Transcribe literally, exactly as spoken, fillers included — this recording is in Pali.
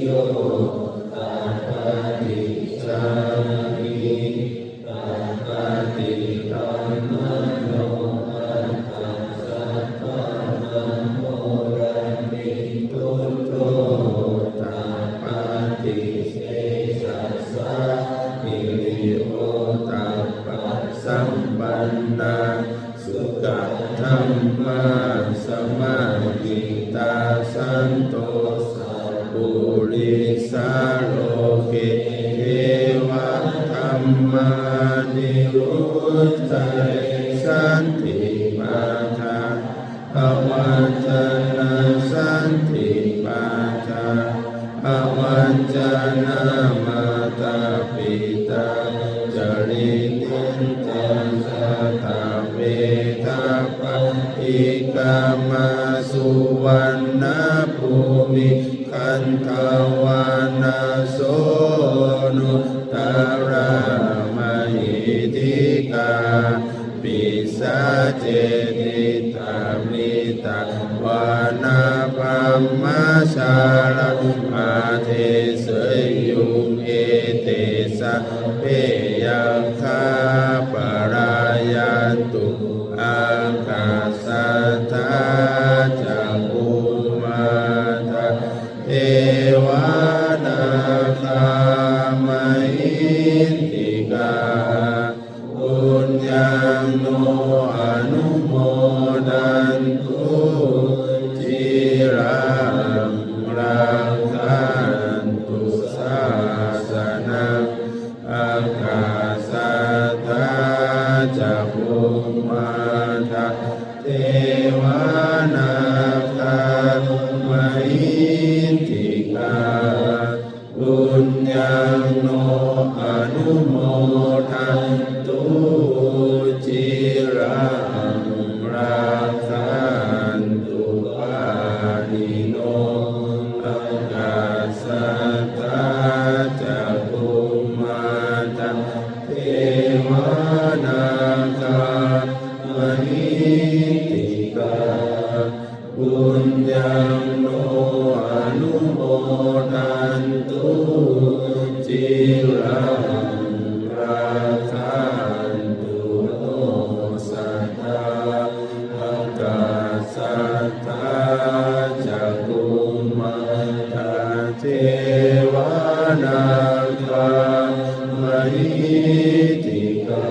yo taṃ paṭijānāti, taṃ paṭidhammato atha sabbadhāmūlati, tuṇhī taṃ paṭisesāmi, hiriyoṭṭhappasambannā sukhadhammasamahitāya, santo sappurisā loke devadhammāni vuccare. Santi pādā avañcanā, santi pādā avañcanā, mātā pitā ca nikkhañca jātaveda paṭikkama. Suvaṇṇabhūmiṃ gandhabbānaṃ soṇuttarā mahiddhikā, pisāce niddhamitvāna brahmajālaṃ adeseyyuṃ. Ete sabbe yakkhā palāyantu, ākāsaṭṭhā ca bhummaṭṭhā devā nāgā mahiddhikā, puññaṃ no anumodantu, ciraṃ rakkhantu sāsanaṃ. Ākāsaṭṭhā ca bhummaṭṭhā devā nāgā mahiddhikā, puññaṃ no anumodantu, ciraṃ rakkhantu pāṇino. Ākāsaṭṭhā ca bhummaṭṭhā devā nāgā mahiddhikā, puññaṃ no anumodantu, ciraṃ rakkhantu no sadā. Ākāsaṭṭhā ca bhummaṭṭhā devā nāgā mahiddhikā,